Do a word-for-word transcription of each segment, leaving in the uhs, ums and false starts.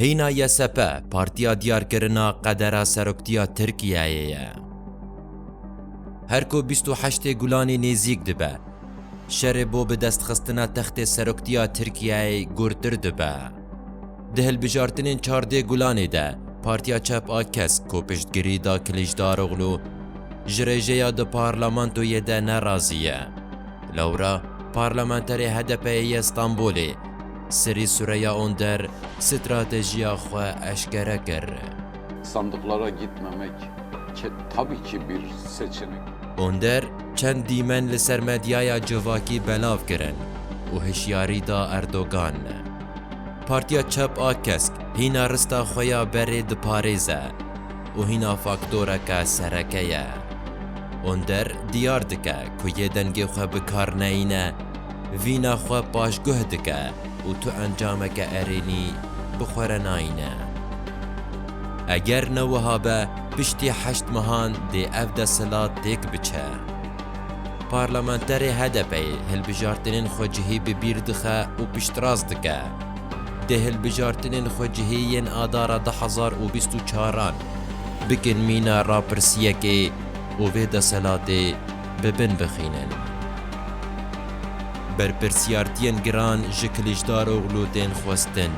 Hîna Y S P partiya diyarkirina qedera seroktiya Tirkiyeyê ye. Her ku bîst û heştê Gulanê nêzîk dibe, şerê bo bi destxistina textê seroktiya Tirkiyeyê gurtir dibe. Di hilbijartinên çardê Gulanê de Partiya Çep a Kesk ku piştgirî da Kilîçdaroglu ji rêjeya di parlamentoyê de nerazî ye. Lewra parlamenterê H D P'ê yê Stenbolê Sirî Sureya Onder stratejiya xwe eşkere kir. Sandıklara gitmemek ke-, tabii ki bir seçenek. Onder çend dîmen li ser medyaya civakî belav kirin û hişyarî da Erdogan. Partiya Çep a Kesk hîna rista xwe ya berê diparêze û hîna faktoreke sereke ye. Onder diyar dike ku yê dengê xwe bi kar neyîne, vîna xwe paşguh dike û tu encameke erênî bi xwe re nayîne. Eger ne wiha be, piştî heşt mehan dê ev desthilat têk biçe. Parlamenterê H D P'ê hilbijartinên xwecihî bi bîr dixe û piştrast dike. Dê hilbijartinên xwecihî yên Adara du hezar û bîst û çaran bikin mîna rapirsiyekê û vê desthilatê bi bin bixînin. Berpirsiyartiyên giran ji Kilîçdaroglu tên xwestin.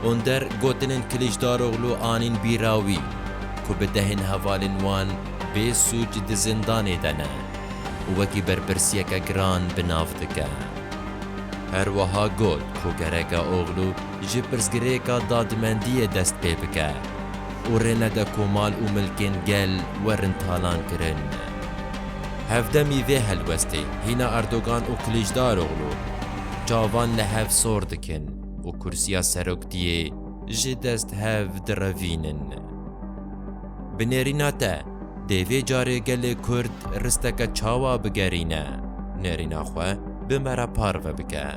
Onder gotinên Kilîçdaroglu anîn bîra wî ku bi dehên hevalên wan bê sûc di zindanê de ne û wekî berpirsiyeke giran bi nav dike. Her wiha got ku gereke Oglu ji pirsgirêka dadmendiyê dest pê bike û rê nede ku mal û milkên gel werin talankirin. Hevdemî vê helwestê hîna Erdogan û Kilîçdaroglu çavan li hev sor dikin û kursiya seroktiyê ji dest hev direvînin. Bi nêrîna te, dê vê carê gelê Kurd risteke çawa bigerîne, nêrîna xwe bi me re parve bike.